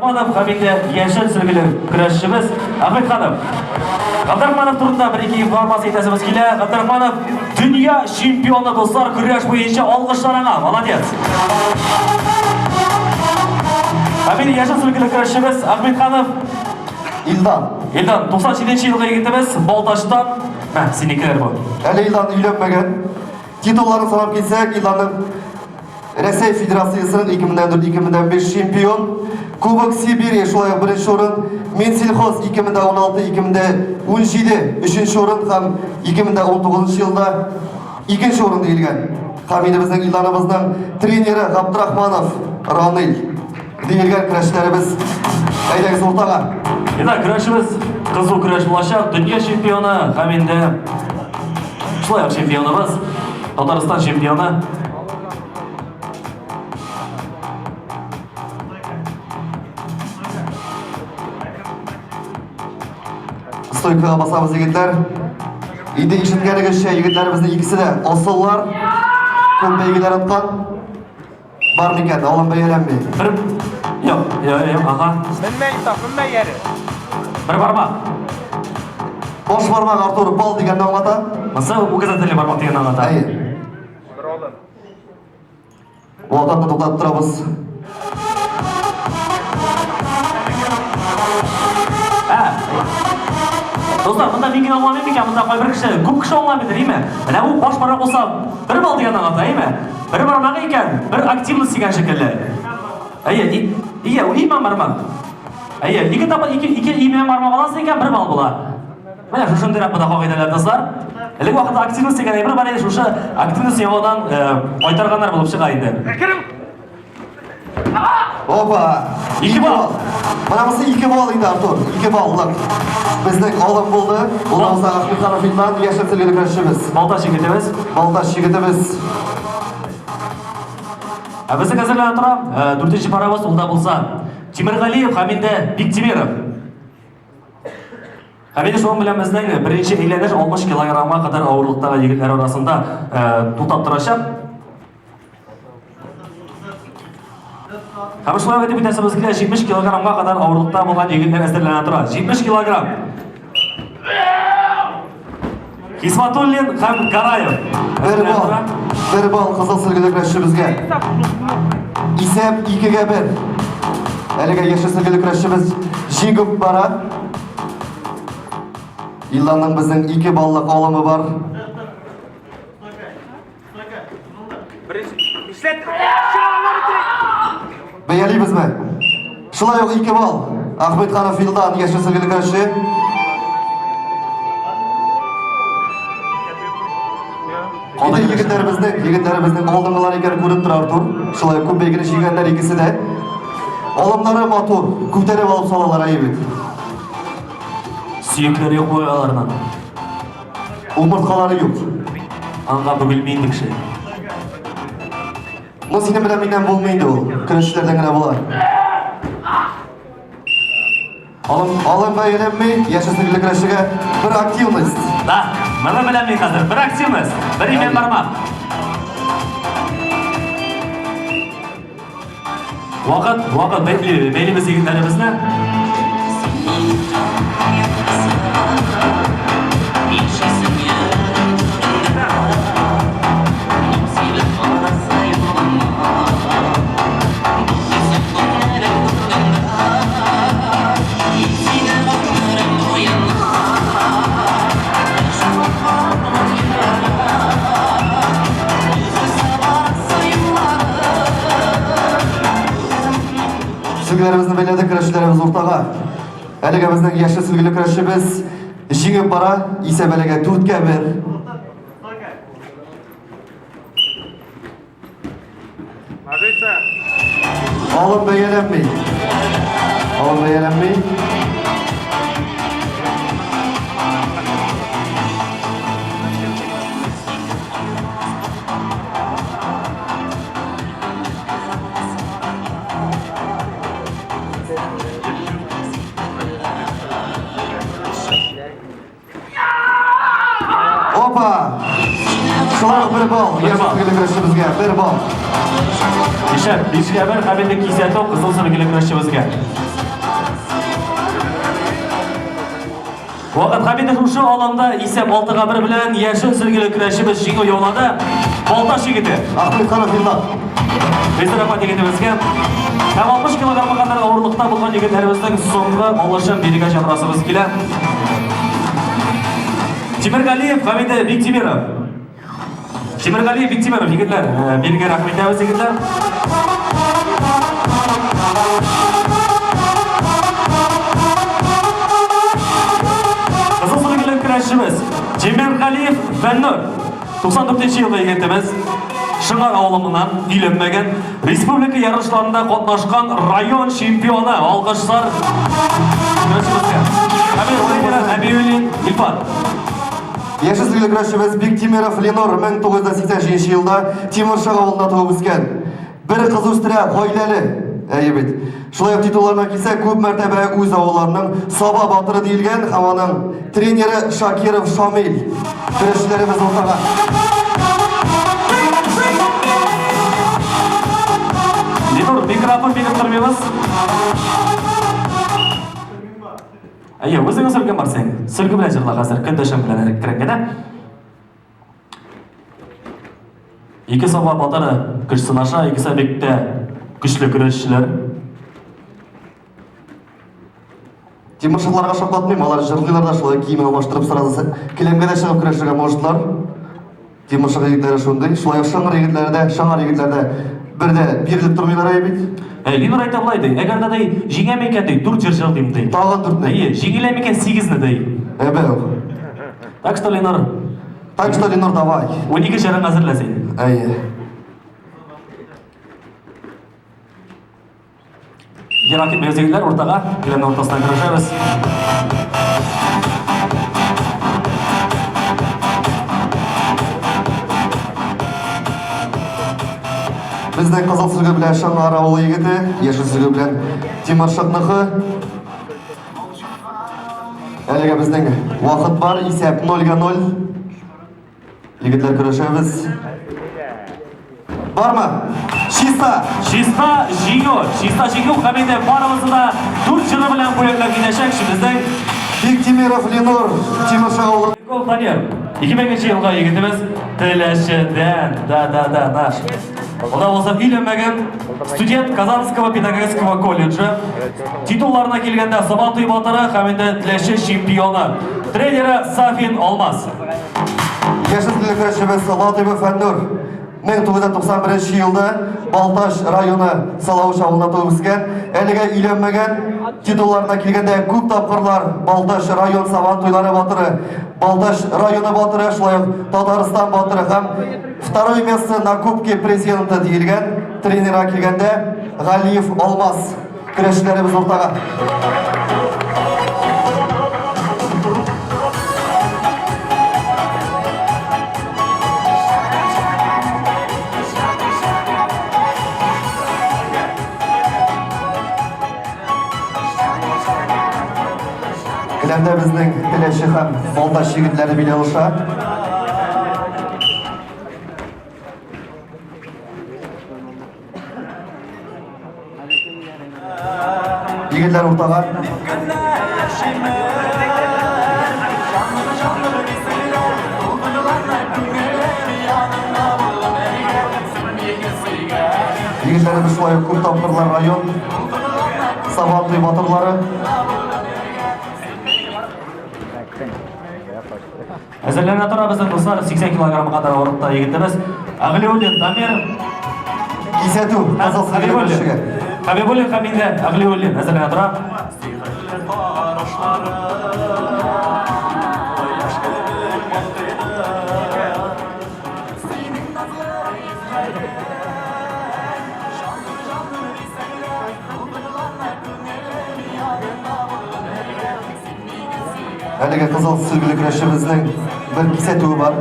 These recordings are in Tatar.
Габдрахманов һәм инде яшел сөлгеле көрәшчебез Ахметханов. Габдрахманов турында бер ике информация әйтәсебез килә. Габдрахманов дөнья чемпионы, дуслар, көрәш буенча алкышлар аңа. Молодец. Һәм инде яшел сөлгеле көрәшчебез Ахметханов Илдан. Илдан, 97 елгы егетебез, Балтачтан. Мә, синекеләр бу. Әле Илдан өйләнмәгән. Титулларын санап китсәк, Илданның Рәсәй Федерациясенең 2004-2005 чемпион, Кубок Сибири шулай ук беренче урын, Минсельхоз 2016-2017 өченче урын һәм 2019 елда икенче урын диелгән. Һәм инде безнең Илданыбызның тренеры Габдрахманов Ранил диелгән көрәшләребез. Әйдәгез уртага. Итак, көрәшебез кызу көрәш булачак. Дөнья чемпионы һәм инде шулай ук чемпионыбыз, Татарстан чемпионы. Стойкага басабыз, егетләр. Инде ишеткәнегезчә, егетләребезнең икесе дә асыллар. Күп бәйгеләр откан. Бар микән, алым бәяләнми. Бер Юк, юк, юк, ага. Менмә, Инсаф, менмә яре. Бер бармак. Баш бармак, Артур, бал дигәнне аңлата. Монысы указательный бармак дигәнне аңлата. Әйе. Бер алым. Ватанны туктатып торабыз. Ә. Дуслар, монда мин генә аңламыйм микән? Монда кайбер кеше, күп кеше аңламыйдыр, әйме? Менә бу баш бармак булса, бер балл дигәнне аңлата, әйме? Бер бармагы икән, бер активность дигән шикелле. Әйе, ие, ул иман бармак. Әйе, ике тапкыр ике ике иман бармак аласың икән, бер балл була. Менә шушындыйрак монда кагыйдәләр, дуслар. Элек вакытта активность дигән әйбер бар иде, шушы активность яңадан кайтарганнар булып чыга инде. Опа! Ике балл. Менә бусы ике балл инде, Артур. Ике баллык. Безнең алым булды. Ул да булса Ахметханов Илнан, яшел сөлгеле көрәшчебез. Балтач егетебез. Балтач егетебез. Ә безнең әзерләнә тора. Дүртенче парабыз ул да булса Тимергалиев һәм инде Биктимиров. Һәм инде шуның белән безнең беренче әйләнеш 60 килограммга кадәр авырлыктагы егетләр арасында туктап торачак. Һәм шулай итеп әйтәсебез килә, 70 килограммга кадәр авырлыкта булган егетләр әзерләнә тора. 70 килограмм. Хисматуллин һәм Гараев. Бер балл. Бер балл кызыл сөлгеле көрәшчебезгә. Исәп 2-гә 1. Әлегә яшел сөлгеле көрәшчебез җиңеп бара. Илданның безнең 2 баллык алымы бар. Бәялибезме? Шулай ук 2 балл. Ахметханов Илдан, яшел сөлгеле көрәшче. Инде егетләребезнең, егетләребезнең алдынгылар икәне күренеп тора, Артур. Шулай күп бәйгене җиңгәннәр икесе дә. Алымнары матур, күтәреп алып салалар әйе бит. Сөякләре юк буй аларның. Умырткалары юк. Аңга бөгелми инде кеше. Ну, синең белән миннән булмый инде ул. Көрәшчеләрдән генә була. Алым, алым бәяләнми, яшәсен көрәшчегә бер активность. Да, моны беләм мин хәзер. Бер активность, бер имән бармак. Вакыт, вакыт, бәйли, бәйлибез егетләребезне. Сөлгеләребезне бәйләдек, көрәшчеләребез уртага. Әлегә безнең яшел сөлгеле көрәшчебез җиңеп бара, исәп әлегә 4-кә 1. Ложиться. Алым бәяләнми. Алым бәяләнми. Опа! Шулай ук бер балл. Яшел сөлгеле көрәшчебезгә бер балл. Ишәп, бишкә бер һәм инде кисәтү кызыл сөлгеле көрәшчебезгә. Вакыт һәм инде шушы аланда исәп 6-га 1 белән яшел сөлгеле көрәшчебез җиңү яулады. Балтач егете. Ахмедханов Илнар. Безнең рәхмәт егетебезгә. Һәм 60 килограммга кадәр авырлыкта булган егетләребезнең соңгы алышын бирегә чакырасыбыз килә. Тимергалиев һәм инде Биктимиров. Тимергалиев, Биктимиров, егетләр, бирегә рәхмәт итәбез, егетләр. Кызыл сөлгеле көрәшчебез Тимергалиев Фәннур. 94 елгы егетебез. Шыңар авылыннан өйләнмәгән, республика ярышларында катнашкан район чемпионы. Алкышлар көрәшчебезгә. Әбиуллин Илфат. Яшел сөлгеле көрәшчебез Биктимиров Ленор 1987 елда Тимершык авылында туып үскән. Бер кыз үстерә, гаиләле. Әйе бит. Шулай ук титулларына килсәк, күп мәртәбә үз авылларының Саба батыры диелгән һәм аның тренеры Шакиров Шамил. Көрәшчеләребез уртага. Ленур, микрофон биреп тормыйбыз. Әйе, үзеңә сөлгең бар синең. Сөлге белән җырла хәзер, көндәшең белән эләктереп генә. Ике саба батыры көч сынаша, икесе бик тә көчле көрәшчеләр. Тимершыкларга шаккатмыйм, алар җырлыйлар да шулай киемен алмаштырып сразу келәмгә дә чыгып көрәшергә можетлар. Тимершык егетләре шундый, шулай ук Шыңгыр егетләре дә, Шаңар егетләре дә бер дә бирелеп тормыйлар әйе бит. Ә, Ленур әйтә болай ди, әгәр дә ди, җиңәм икән ди, дүрт җыр җырлыйм ди. Тагын дүртне. Әйе, җиңеләм икән сигезне ди. Әбәү. Так что, Ленур, Так что, Ленур, давай. 12 җырың әзерлә син. Әйе. Ерак итмәгез, егетләр, уртага, келәмнең уртасына көрәшәбез. Безнең кызыл сөлге белән Шаңгар авылы егете, яшел сөлге белән Тимершыкныкы. Әлегә безнең вакыт бар, исәп 0-га 0. Егетләр көрәшәбез. Бармы? Чиста! Чиста җиңү! Чиста җиңү һәм инде барыбызны да дүрт җыры белән бүләкләп китәчәк безнең Биктимиров Ленур, Тимершык авылы. Гол Данир. 2000 елгы егетебез Теләчедән. Да, да, да, наш. Ул да булса өйләнмәгән студент Казанского педагогического колледжа. Титулларына килгәндә Сабантуй батыры һәм инде Теләче чемпионы. Тренеры Сафин Алмаз. Яшел телле көрәшчебез Латыйпов Фәннур 1991 елда Балтач районы Салавыч авылында туып үскән, әлегә өйләнмәгән, титулларына килгәндә күп тапкырлар Балтач район Сабан туйлары батыры, Балтач районы батыры, шулай ук Татарстан батыры һәм второе место на Кубке президента диелгән тренерга килгәндә Галиев Алмаз. Көрәшчеләребез уртага. Келәмдә безнең Теләче һәм Балтач егетләре бил алыша. Егетләр уртага. Егетләребез шулай ук күп тапкырлар район Сабантуй батырлары. Әзерләнә тора безнең дуслар, 80 килограмм кадәр авырлыкта егетебез. Әглиуллин Дамир. Кисәтү, Кызыл Сөлге көрәшчегә. Хабибуллин һәм инде Әглиуллин әзерләнә тора. Әлеге кызыл сөлгеле көрәшчебезнең бер кисәтүе бар.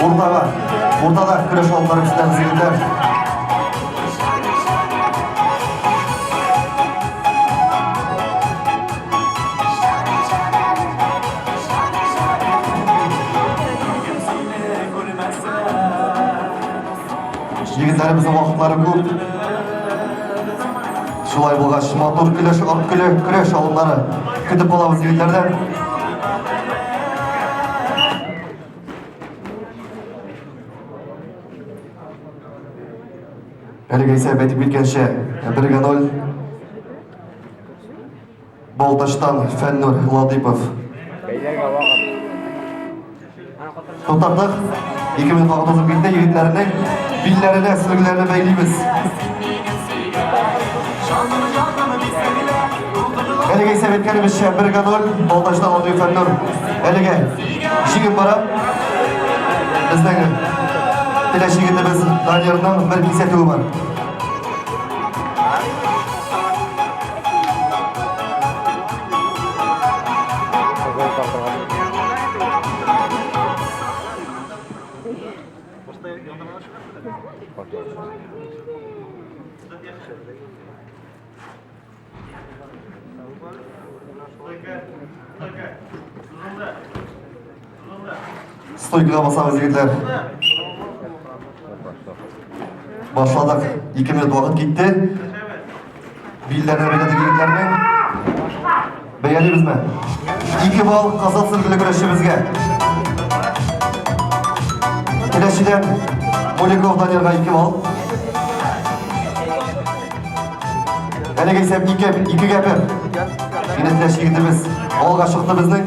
Уртага, уртада көрәш алып барып җитәбез, егетләр. Егетләребезнең вакытлары күп. Шулай булгач, матур көрәш, көрәш алымнары көтеп калабыз егетләрдән. Әлеге исәп әйтеп киткәнчә, 1-0. Балтачтан Фәннур Ладыйпов. Бәйләргә вакыт. Туктаттык. 2 минут вакыт узып китте. Егетләрнең билләренә сөлгеләрне бәйлибез. Әлеге исәп әйткәнебезчә 1-0 Балтачтан Ладыйпов Фәннур. Әлегә җиңеп бара. Безнең теләче егетебез Данирның бер кисәтүе бар. Стойкага басабыз, егетләр. Башладык. 2 минут вакыт китте. Билләренә бәйләдек егетләрнең. Бәялибезме? 2 балл Казан сөлгеле көрәшчебезгә. Теләчедән Муликов Данирга 2 балл. Әлеге исәп 2, 2-гә 1. Инде Теләче егетебез алга чыкты безнең.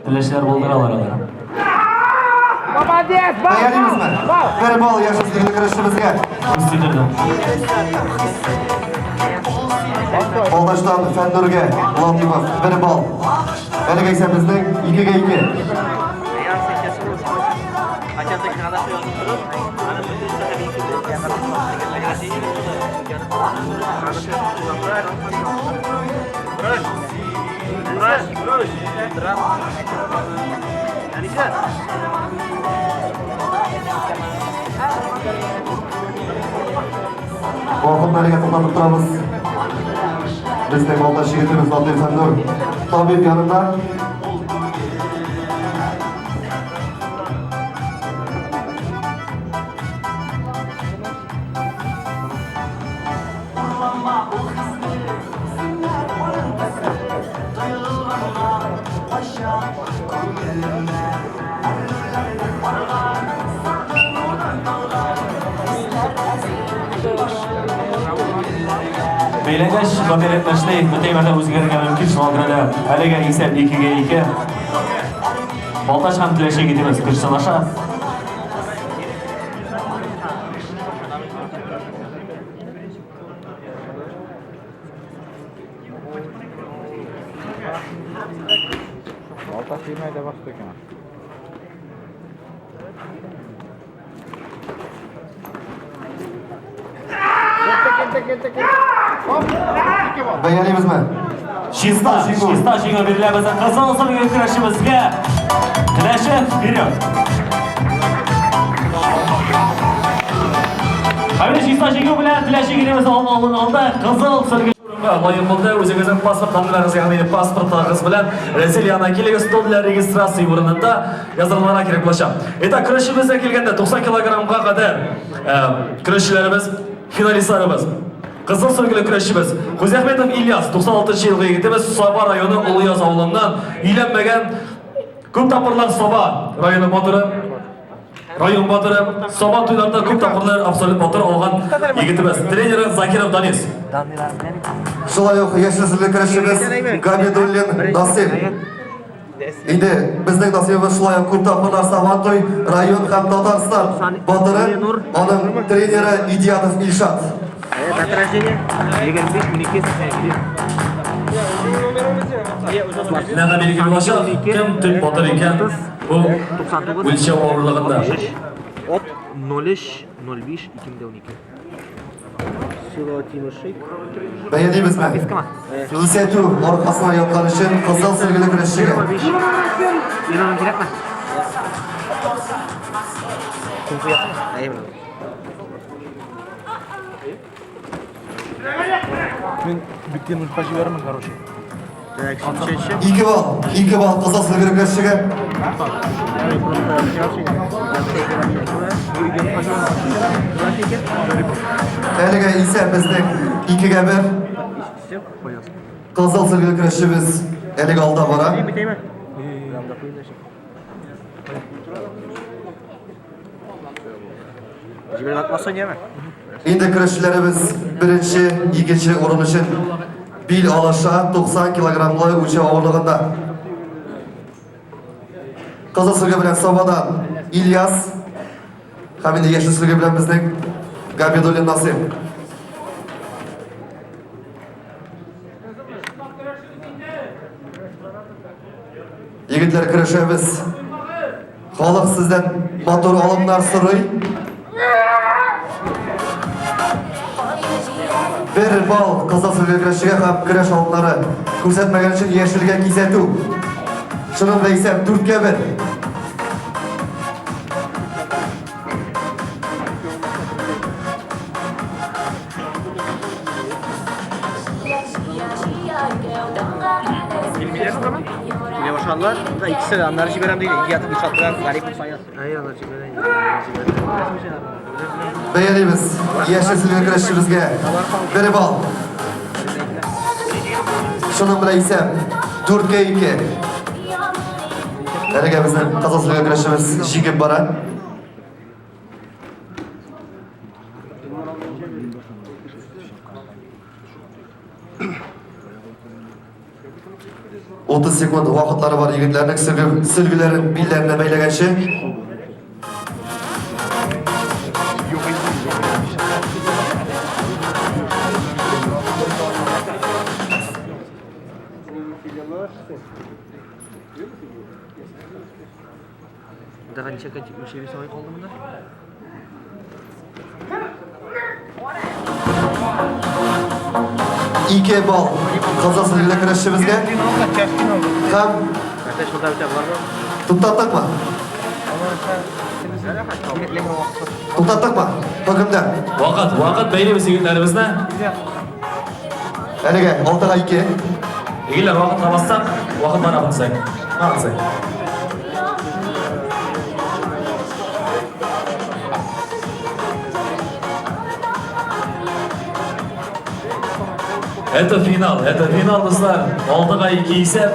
Теләчеләр булдыралар алар. Молодец, бал! Бәялибезме? Бер балл яшел сөлгеле көрәшчебезгә. Үз тидерде. Балтачтан Фәннургә Латыйпов бер балл. Әлеге исәп безнең 2-гә 2. Вакытны әлегә туктатып торабыз. Безнең Балтач егетебез Латыйп Фәннур табиб янында. Бәйләнгәч, Дамир әйтмешли, бөтен әйбер дә үзгәрергә мөмкин, шуңа күрә дә әлегә исәп 2-гә 2. Балтач һәм Теләче егетебез көч сынаша. Балтач йөрмәй дә басты икән. Китте, китте, китте. Оп, ике балл. Бәялибезме? Чиста, җиңү. чиста җиңү бирелә безнең кызыл сөлге көрәшебезгә. Теләче, вперед! Хәмер чиста җиңү белән Теләче егетебез алын алды. Кызыл сөлге урынга лаек булды. Үзегезнең паспорт номерларыгыз, ягъни паспортларыгыз белән Рәсил янына килегез, стол для регистрации урынында язылырга кирәк булачак. Итак, көрәшебезгә килгәндә 90 килограммга кадәр көрәшчеләребез, финалистларыбыз. Кызыл сөлгеле көрәшчебез Хузяхметов Ильяс, 96 елгы егетебез, Саба районы Олыяз авылыннан, өйләнмәгән, күп тапкырлар Саба районы батыры, район батыры, Саба туйларында күп тапкырлар абсолют батыр алган егетебез. Тренеры Закиров Данис. Шулай ук яшел сөлгеле көрәшчебез Габидуллин Насыйп. Инде безнең Насыйбыбыз шулай ук күп тапкырлар Сабантуй, район һәм Татарстан батыры, аның тренеры Идиятов Илшат. Дата рождения 25 12 87. Нәгә билгеле булачак, кем төп батыр икән бу 99 үлчәү авырлыгында. От 03 05 2012. Село Тимошик. Бәялибезме? Кисәтү аркасына яткан өчен кызыл сөлгеле көрәшчегә. Мин кирәкме? Кунфу ясама? Әйе, менә. Мин Биктимовка җибәрмен, короче. Так, ничәнче? 2 балл, 2 балл кызыл сөлгеле көрәшчегә. Әлегә исә безнең 2-гә 1. Кызыл сөлгеле көрәшчебез әлегә алда бара. Инде көрәшчеләребез беренче, икенче урын өчен бил алыша 90 килограммлы үлчәү авырлыгында. Кызыл сөлге белән Сабадан Ильяс һәм инде яшел сөлге белән безнең Габидуллин Насыйм. Егетләр көрәшәбез. Халык сездән матур алымнар сорый. Бер балл кызыл сөлге көрәшчегә һәм көрәш алымнары күрсәтмәгән өчен яшелгә кисәтү. Шуның белән исәп 4-кә 1. Килә башладылар. Да икесе дә аннары җибәрәм диде. Ике ятып өч аттылар. Гарип Саяз. Әй, алар җибәрә. Бәялибез яшел сөлге көрәшчебезгә бер балл. Шуның белән исәп 4-кә 2. Әлегә безнең кызыл сөлге көрәшчебез җиңеп бара. 30 секунд вакытлары бар егетләрнең сөлгеләрен билләренә бәйләгәнче. Daha ничә ничә весовой калды монда? Ике балл кызыл сөлгеле көрәшчебезгә. Һәм туктаттыкмы? Туктаттыкмы? Хөкемдә. Вакыт, вакыт бәйлибез егетләребезне. Әлегә 6-га 2. Егетләр, вакытка бассак, вакыт бара булсак. Молодцы. Это финал, это финал, дуслар. Алтыга ике исәп.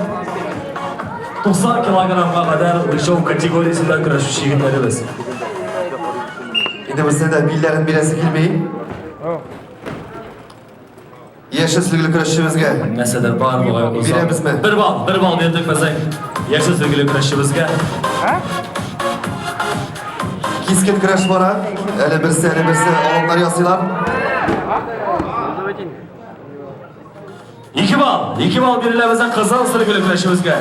90 килограммга кадәр үлчәү категориясендә көрәшүче егетләребез. Инде берсенә дә билләрен бирәсе килми. Яшел сөлгеле көрәшчебезгә. Нәрсәдер бар бугай уза. Бирәбезме? Бер балл, бер балл бирдек безнең яшел сөлгеле көрәшчебезгә. Кискен көрәш бара. Әле берсе, әле берсе алымнар ясыйлар. Ике балл, ике балл бирелә безнең кызыл сөлгеле көрәшчебезгә.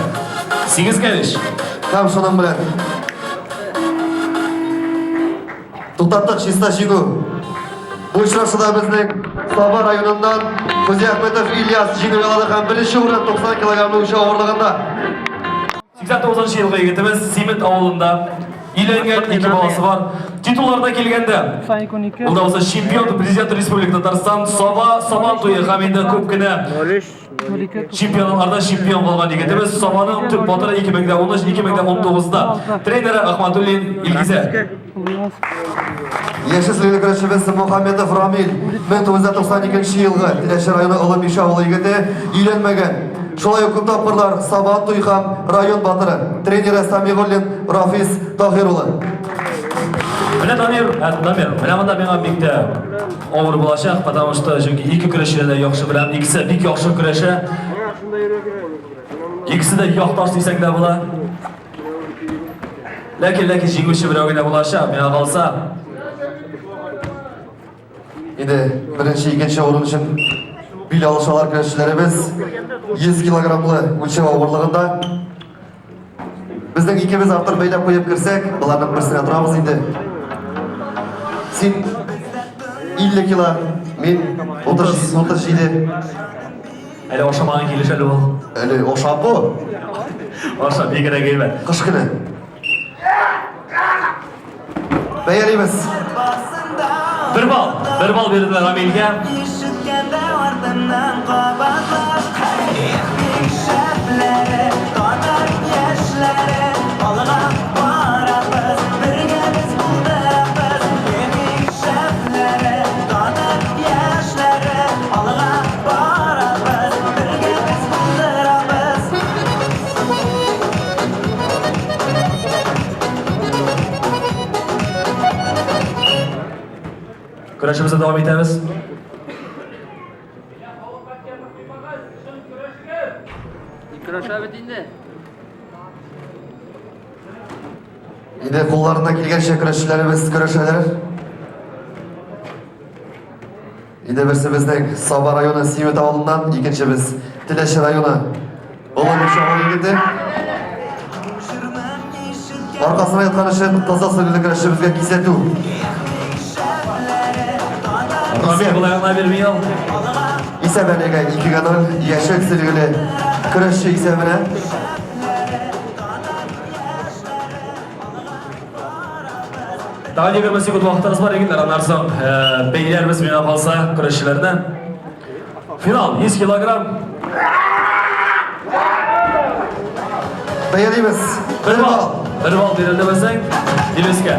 Сигезгә биш. Һәм шуның белән туктаттык чиста җиңү. Бу очрашуда безнең Саба районыннан Хузиахметов Ильяс җиңү яулады һәм беренче урын 90 килограммлы үлчәү авырлыгында. 89 елгы егетебез Симет авылында өйләнгән, ике баласы бар. Титулларына килгәндә, ул да булса чемпион, президент Республика Татарстан, Саба, Сабан туе һәм инде күп кенә чемпионатларда чемпион булган егетебез Сабаның төп батыры 2013-2019-да. Тренеры Ахматуллин Илгизәр. Яшел сөлгеле көрәшчебез Мухаммедов Рамил 1992 елгы Теләче районы Олы Мишә авылы егете, өйләнмәгән. Шулай ук күп тапкырлар Сабан туй һәм район батыры. Тренеры Самигуллин Рафис Таһир улы. Менә Дамир, ә, Дамир, менә монда миңа бик тә авыр булачак, потому что чөнки ике көрәшчене дә яхшы беләм, икесе бик яхшы көрәшә. Икесе дә якташ дисәң дә була. Ләкин, ләкин җиңүче берәү генә булачак, миңа калса. Инде беренче, икенче урын өчен бил алышалар көрәшчеләребез 100 килограммлы үлчәү авырлыгында. Безнең икебез артык бәйләп куеп керсәк, боларның берсенә торабыз инде. Син 50 кило. Мин 37. Әле ашамаган килеш әле ул. Әле ашап бу. Ашап, бигрәк әйбәт. Кыш көне. Бәялибез. Бер балл, бер балл бирделәр Рамилгә. Көрәшебезне дәвам итәбез. Көрәшә бит инде. Инде кулларына килгәнчә көрәшчеләребез көрәшәләр. Инде берсе безнең Саба районы Симет авылыннан, икенчебез Теләче районы Олы Мишә авылы егете. Аркасына яткан өчен таза сөлгеле көрәшчебезгә кисәтү. Рамил болай гына бирми ул. Исәп әлегә 2-гә 0, яшел сөлгеле көрәшче исәбенә. Тагын 20 секунд вакытыгыз бар, егетләр. Аннан соң бәйләрбез миңа калса көрәшчеләрне. Финал 100 килограмм. Бәялибез. Бер балл. Бер балл бирелде безнең Дилүскә.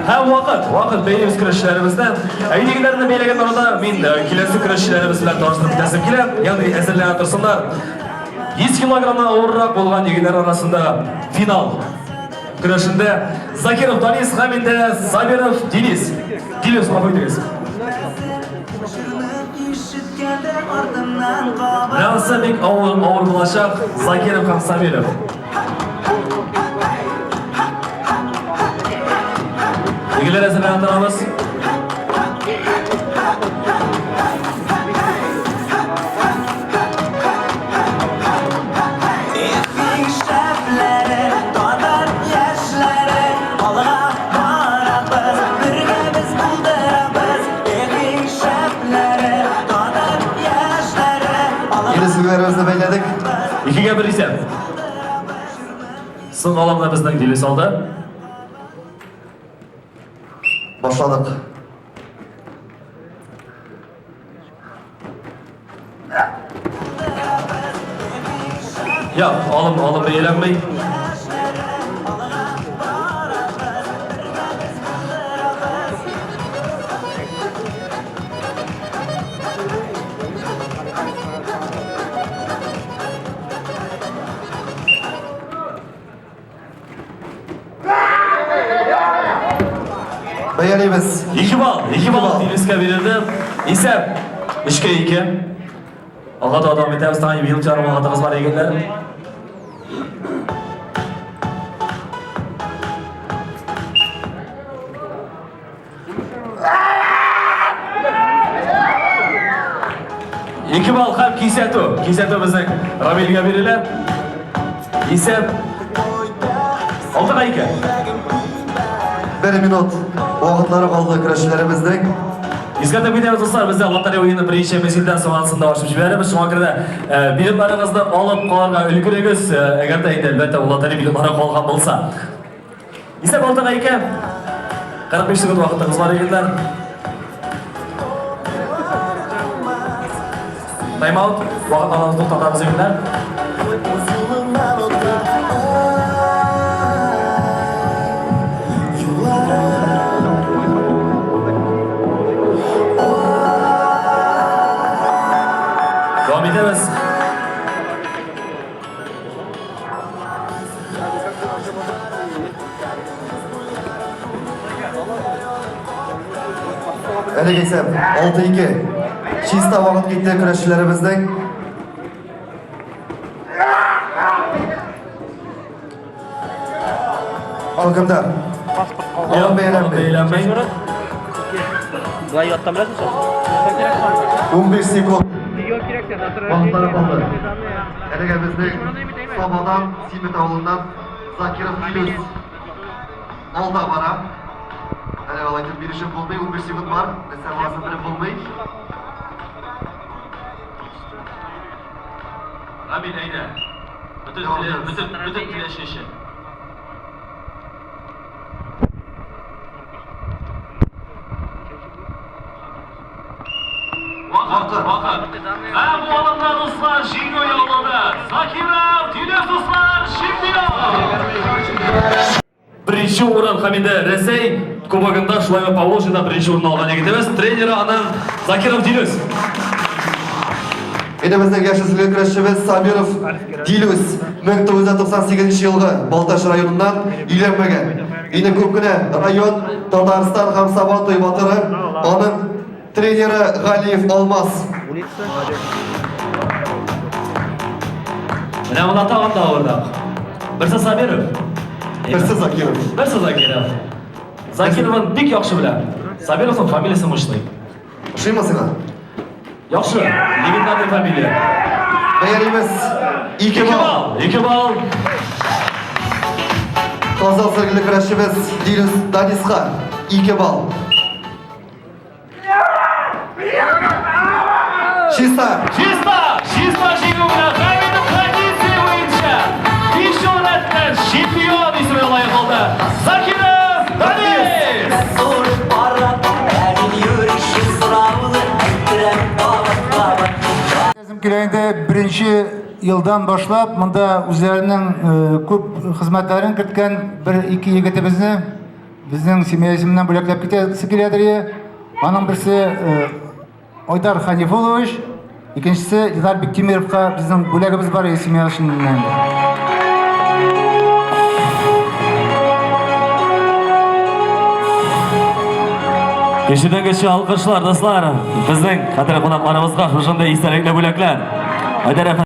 Һәм вакыт, вакыт бәйлибез көрәшчеләребезне. Ә егетләрне бәйләгән арада мин киләсе көрәшчеләребез белән таныштырып китәсем килә. Ягъни әзерләнә торсыннар. 100 килограммнан авыррак булган егетләр арасында финал көрәшендә Закиров Данис һәм инде Сабиров Денис. Дилүс, гафу итегез. Менә анысы бик авыр, авыр булачак. Закиров һәм Сабиров. Егетләр әзерләнә торабыз. Инде сүзләребезне бәйләдек. Икегә бер исәп. Соң алымны безнең Дилүс алды. Башладык. Юк, алым, алым бәяләнми. Бәялибез. Ике балл, ике балл Дилүскә бирелде. Исәп 3-кә 2. Алга таба дәвам итәбез. Тагын минут ярым вакытыгыз бар, егетләр. Ике балл һәм кисәтү. Кисәтү безнең Рамилгә бирелә. Исәп 6-га 2. Бер минут вакытлары калды көрәшчеләребезнең. Искәртеп китәбез, дуслар, бездә лотерея уены берничә мизгелдән соң анысын да ачып җибәрәбез. Шуңа күрә дә билетларыгызны алып калырга өлгерегез. Әгәр дә инде, әлбәттә, ул лотерея билетлары калган булса. Исәп 6-га 2. 45 секунд вакытыгыз бар, егетләр. Тайм-аут. Вакыт алабыз, туктатабыз, егетләр. Дәвам итәбез. Әлеге исәп 6-2. Чиста вакыт китте көрәшчеләребезнең. Хөкемдар. Алым бәяләнми. Бәяләнми. Болай яттан беләсең син? 15 секунд. Вакытлары калды. Әлегә безнең Сабадан, Симет авылыннан Закиров Дилүс алда бара. Әле алай итеп бирешеп булмый, 15 секунд бар. Нәрсә буласын белеп булмый. Рамил, әйдә. Бөтен Дәвам итәбез. бөтен бөтен теләче өчен. Вакыт, вакыт. Һәм бу алымда дуслар җиңү яулады. Закиров, Дилүс дуслар, чемпион! Беренче урын һәм инде Рәсәй кубогында шулай ук Поволжьеда беренче урын алган егетебез, тренеры аның Закиров Дилүс. Инде безнең яшь үсмер көрәшчебез Сабиров Дилүс 1998 елгы Балтач районыннан өйләнмәгән. Инде күп кенә район Татарстан һәм Сабантуй батыры, аның тренеры Галиев Алмаз. Менә монда тагын да авыррак. Берсе Сабиров. Берсе Закиров. Берсе Закиров. Закировын бик яхшы беләм. Сабировның фамилиясе мощный. Ошыймы сиңа? Яхшы, легендарный фамилия. Бәялибез. 2 2 балл. балл, 2 балл. Казан сөргеле көрәшчебез Дилүс Даниска 2 балл. Чиста. Чиста, чиста җиңү белән Хәмитов традиция буенча 5 ел рәттән чемпион исеменә лаек булды. Закиров Данис! Sorun barra, elin yürüyüşü sıralı, ettirem babat babat. Безнең килгәндә беренче елдан башлап монда үзләренең күп хезмәтләрен керткән бер ике егетебезне безнең семья исеменнән бүләкләп китәсе киләдер. Аның берсе Айдар Ханифуллович, икенчесе Динар Биктимировка безнең бүләгебез бар семья исеменнән. Кешедән кеше алкышлар, дуслар. Безнең кадерле кунакларыбызга шушындый истәлекле бүләкләр. Айдар әфәнде.